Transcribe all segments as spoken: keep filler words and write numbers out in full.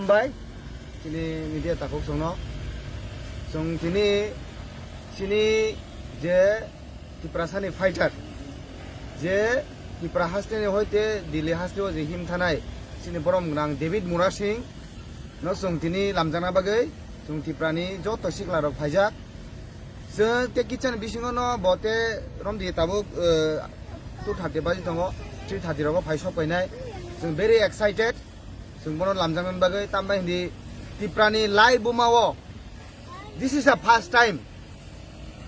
Bai, chini media takhuk chwngno. Chwng tini chini je Tiprasani fighter, je Tipra hasteni hoite Delhi hasteo je him thanai, chini borom gwnang David Murasing no chwng tini lamjakna bagwi chwng Tiprani joto siklarok phaijak. Chwng te kitchen bisingo no bo te romdi tabuk, eh, two thirty baji tongo, three thirty rogo phai sok painai. Chwng very excited. Chwng bono lamjaknani bagwi, tambai hindi Tiprani lai bumao. This is a first time.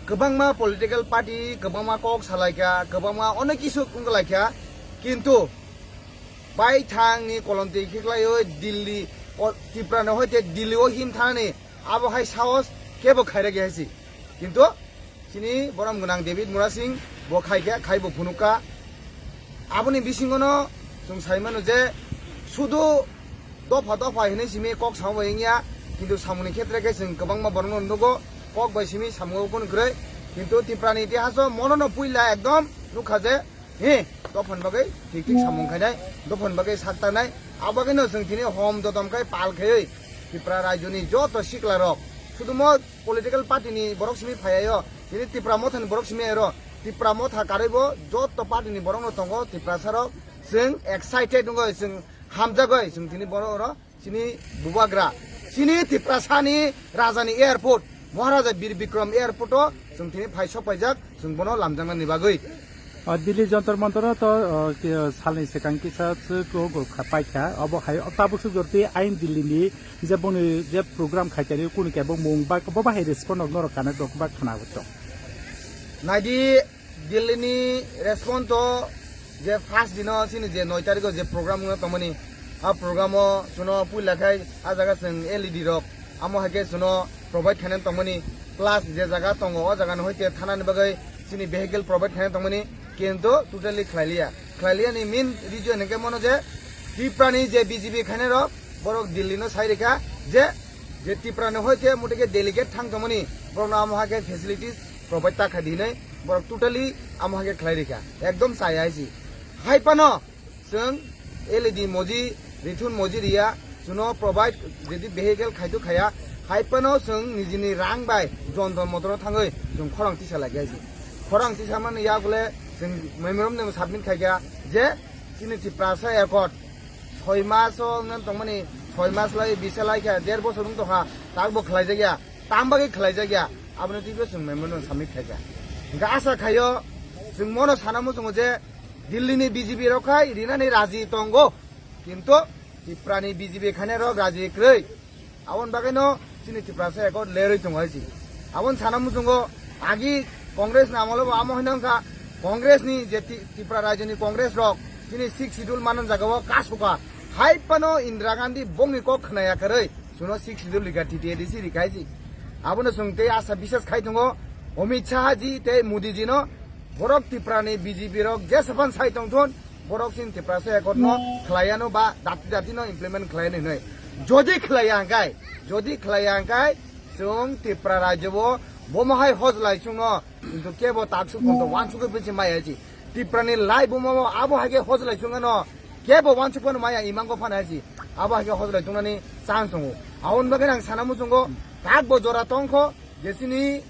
Kwbangma political party, kwbangma kok salaikha, kwbangma onek kisu wnglaikha. Kintu baithangni kolomtwi khiklaiwi Delhi, o, Tiprani hoite Delhi o him thanani abo hai sahos kebo khairagi haisi. Kintu chini borom gwnang David Murasing bo khaikha, khaibo phunukha. Aboni bisingono chwng saimano je sudu dopha dopha hinwi simi kok samo bai wngya, kintu samungni khetre khe chwng kwbangma borokno nugo, kok bai simi samungo kunu kwrwi. Kintu Tiprani itihaso monono puila ekdom nukha je, he, dophani bagwi thik thik samung khainai, dophani bagwi sak tangnai, abo bagwino chwng tini hom dodom khai pal khaiwi Tipra rajyoni joto siklarok, sudumo political party ni borok simi phaiyayo, tini Tipra Motha ni borok simi ero, Tipra Motha karwi bo joto party ni borok no tongo, Tiprasa rok chwng excited wngwi chwng hamjagwi chwng tini borok oro chini bubagra, chini Tiprasa ni raja ni airport, Maharaja Bir Bikram airport o chwng tini phai sok paijak, chwng bono lamjakna ni bagwi. O Delhi Jantar Mantar o to, o, ki-, salni swkang kisa swk o go kha paikha, obo hai o tabuk swk jorti ain Delhi ni je boni je program khaikani kunu kebo mung ba bo bahai respond rok norok kana rok ba khana tong. Naidi Delhi ni respond to je first dino chini je noi tarikh o je program wngna tongmani, a program o chuno puila khai a jaga chwng L E D rok amo hai khe chuno provide khainani tongmani, plus je jaga tongo o jaga no hoite thanani bagwi chini vehicle provide khainani tongmani, kintu totally khlailiya. Khlailiya ni main reason hwnkhe mono je Tipra ni je B J P khainai rok borok Delhi no sai rikha je, je Tipra ni hoite muti khe delegate thang tongmani, borok no amo hai khe facilities provide ta kha di hinwi borok totally amo hai khe khlai rikha, ekdom chaya hai si. Hai phano chwng L E D moji, rithun moji riya, chuno provide, jodi vehicle khaitu khaya, hai phano chwng nijini rang bai jontor motor thangwi chwng khorang tisa lai kha si. Khorang tisa mani yak le chwng memorandum submit khai kha je chini Tiprasa accord soi mas o wngna tongmani, soi mas lai bisa lai kha, der bosor wng tongkha, tak bo khlai jakya, tam bagwi khlai jakya, aboni twibo chwng memorandum submit khai kha. Hingkhe asa khaio chwng mono sana muchungo je Delhi ni B J P rok khai rinani raji tongo, kintu Tipra ni B J P khainai rok raji kwrwi. Aboni bagwino chini Tiprasa accord lerwi tongo hai si. Aboni sana muchungo agi Congress ni amolo bo amo hino wngkha, Congress ni je Ti-, Tipra rajyo ni Congress rok chini sixth schedule manan jaga o kasukha. Hai phano Indira Gandhi bongni kok khwnaya kwrwi chuno sixth schedule rikha, T T A D C rikha hai si. Abono chwng tei asa bisas khai tongo Amit Shah ji tei Modi ji no, borok Tipra ni B J P rok jesapan sai tongthun, borok chini Tiprasa accord no khlaiya no ba dati dati no implement khlaiya no hinwi. Jodi khlaiya hwnkhe, jodi khlaiya hwnkhe chwng Tipra rajyo bo bomo hai hojlai chwngno, kintu kebo taksuk phunto wansugwi bisi maya si. Tipra ni lai bomo abo hai khe hojlai chwngno kebo wansuk phano maya, imango phano hai si. Abo hai khe hojlai chwngnani chance tongo. Aboni bagwi ang sana muchungo tak bo jora tongkho je chini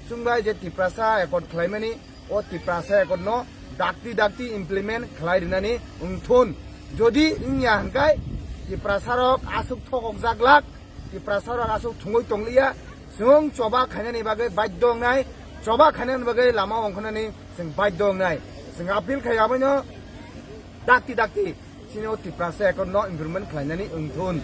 chwngbai je Tiprasa accord khlaimani, o Tiprasa accord no dakti dakti implement khlai rinani wngthun. Jodi wngya hwnkhe Tiprasa rok aswk thokok jaglak, Tiprasa rok aswk thwngwi tongliya, chwng choba khainani bagwi badhyo wngnai, choba khainani bagwi lama ongkhornani chwng badhyo wngnai. Chwng appeal khai aboino dakti dakti chini o Tiprasa accord no implement khlainani wngthun.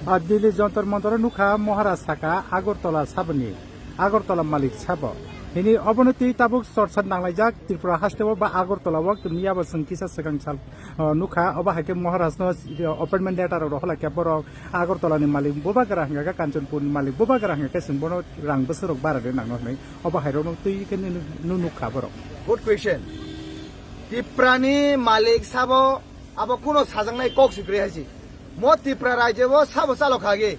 A Delhi Jantar Mantar o nukha Maharaj saka Agartala saboni, Agartala malik sabo. Hini obono twi tabuk chorcha nanglaijak Tripura hasteo ba Agartala o, tini yabo chwng kisa swkang sal, o, nukha, obo hai khe Maharaj no, o, appointment letter rok rohorlai khe borok Agartala ni malik bubagra hwnkha khe Kanchanpur ni malik bubagra hwnkha khe chwng bono rang bwswk rok bara de nangno hwnwi obo hai rok no twi khe nunu nukha borok. Good question. Tipra ni malik sabo abo kuno sajaknai kok si kwrwi hai si. Mo Tipra rajyo o sabo chalo kha agi.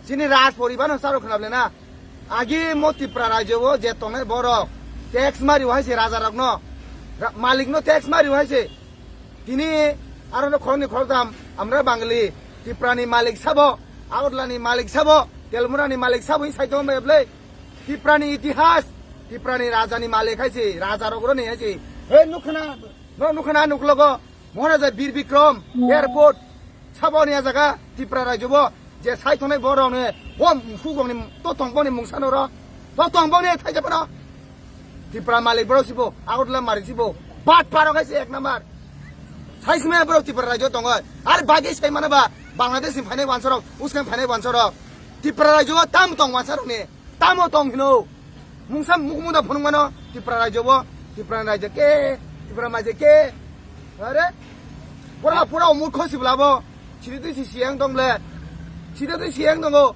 Chini raj poribar no chalo khwna ble na. Agi mo Tipra rajyo o je tongnai borok tax mari hai si raja rok no. Ra-, malik no tax mari hai si. Tini aro no khoroknwi khoroktham amra Bangali Tipra ni malik sabo Agartala ni malik sabo, Telmura ni malik sabo, sai tong bai ble. Tipra ni itihas, Tipra ni raja ni malik hai si, raja rok ro ni hai si. He nukhana, no nukhana nuklogo, Maharaja Bir Bikram, airport, sabo ni jaga, Tipra rajyo bo, je sai tongnai borok ni, bo hugong ni, to tong bo ni mungsa no ro, to tong bo ni thai jabo no. Tipra malik borok sibo, Agartala malik sibo, bat paro khai se ek number. Sai sima borok Tipra rajyo tongo. Ar bagi sai mana ba, Bangladesh ni phainai wansarok, Uskan phainai wansarok. Tipra rajyo tam tong wansarok ni, tamo tong hino. Mungsa mukmuda phunung mano, Tipra rajyo bo, Tipra rajyo ke, Tipra maje ke. Are, pura, pura umur khosi blabo. Sidi twi si siang tong ble. Sidi twi siang tongo.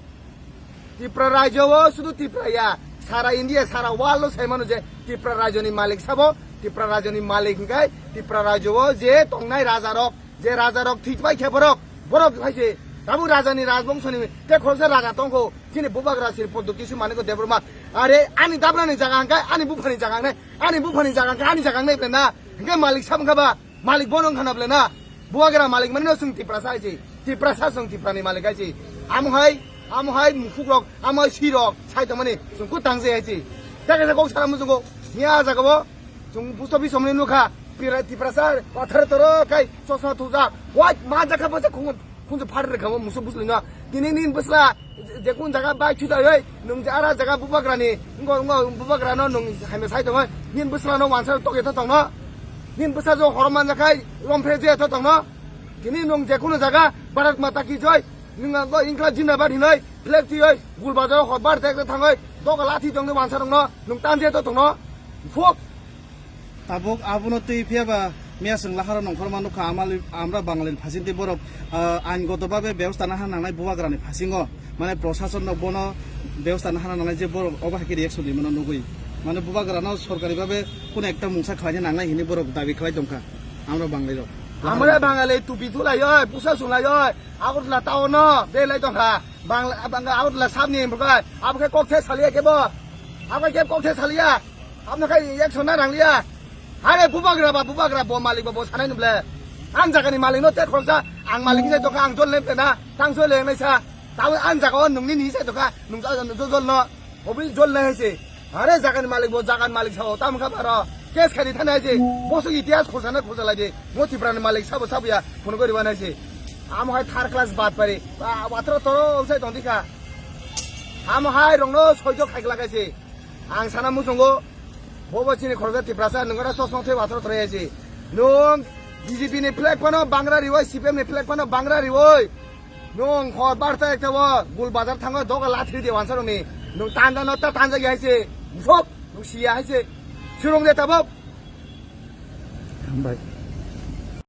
Tipra rajyo o sudu Tipra ya, sara India, sara world o sai mano je Tipra rajyo ni malik sabo, Tipra rajyo ni malik hingkai Tipra rajyo o je tongnai raja rok, je raja rok thik bai khe borok, borok hai se, tabu raja ni rajbongso ni te khoroksa raja tongkho, chini bubagra sir Poddo Kisu Manikya Debbarma, are ani dabra ni jaga hingkai, ani bupha ni jaga hingkai, ani bupha ni jaga hingkai, ani jaga hingkai ble na, hingkai malik sabo hingka ba, malik bono wngkha na ble na? Bubagra malik mani no chwng Tiprasa hai si. Tiprasa chwng Tiprani malik hai si. Amo hai, amo hai mukhuk rok, amo hai si rok, sai tongmani chwng kutang je hai si. Tei kaisa kok sana muchungo, miya jaga bo chwng post office somni nukha. Pira-, Tiprasa pathar toro kai chosma thujak. Wai ma jakha bo se khungun, khunju phar rekha bo musu busli no. Tini nin bwsla je kun jaga bai chuda oi, nung je ara jaga bubagra ni, ngo, ngo bubagra no nung haime sai tongoi, nin bwsla no wansa tokye to tongno, nin bwsa jo horom manjakhai, rom phe je to tongno, tini nung je kunu jaga, Bharat Mata Ki Jai, nung ngo inkla jindabad hinoi, flag tiyoi, gul bazar hor bar tek thangoi, doga lathi tongni wansa rongno, nung tan je to tongno, phuk. Tabuk abono twi phiya ba miya chwng laharo nongkhorma nukha, amali-, amra Bangalini phasingtwi borok, ah, ain goto babe bebostha nahana nangnai bubagrani phasingo, mane prosason no bono bebostha nahana nangnai je borok obo hai khe reaction rimano nugwi, mane bubagrano sorkari babe kuno ekta mungsa khlaina nangnai hinwi borok dabi khlai tongkha amra Bangalirok. Amra Bangali tupi thulaioi, pusa sungaioi, Agartala town no belai tongkha. Bangla, Bangla, Agartala sabni bukai, abo khe kok the saliya kebo. Abo khe kok the saliya. Abno khai action na rangliya. Hare bubagra ba, bubagra bo malik ba, bo sanai nuble. Ang jagani malik no te khoroksa, ang malik ni dokha, ang jol le na, tang jol le sa. Tawi ang jaga o nungni ni se dokha, nung jol, jol, jol no. Obi jol le se. Hare jagani malik bo, jagani malik sao, tam kha baro. Case khani thana se. Bosu itihas khosana khosa lai de. Mo Tiprani malik sabo sabo ya, phone gori banai se. Amo hai third class bad pari. Ba, watro toro sai tong dikha. Amo hai rongno soijo khai glak se. Ang sana muchungo, bobo chini khoroksa Tiprasa, nungora sosong thwi watro toro se. Nung B J P ni flag pano bangra riwoi, C P M ni flag pano bangra riwoi. Nung hor barta ekta bo, gul bazar thango, doga lathi de wansa rongni. Nung tanda no ta tanda ya se. Sok, nung siya se. Surung de tabok. Hambai.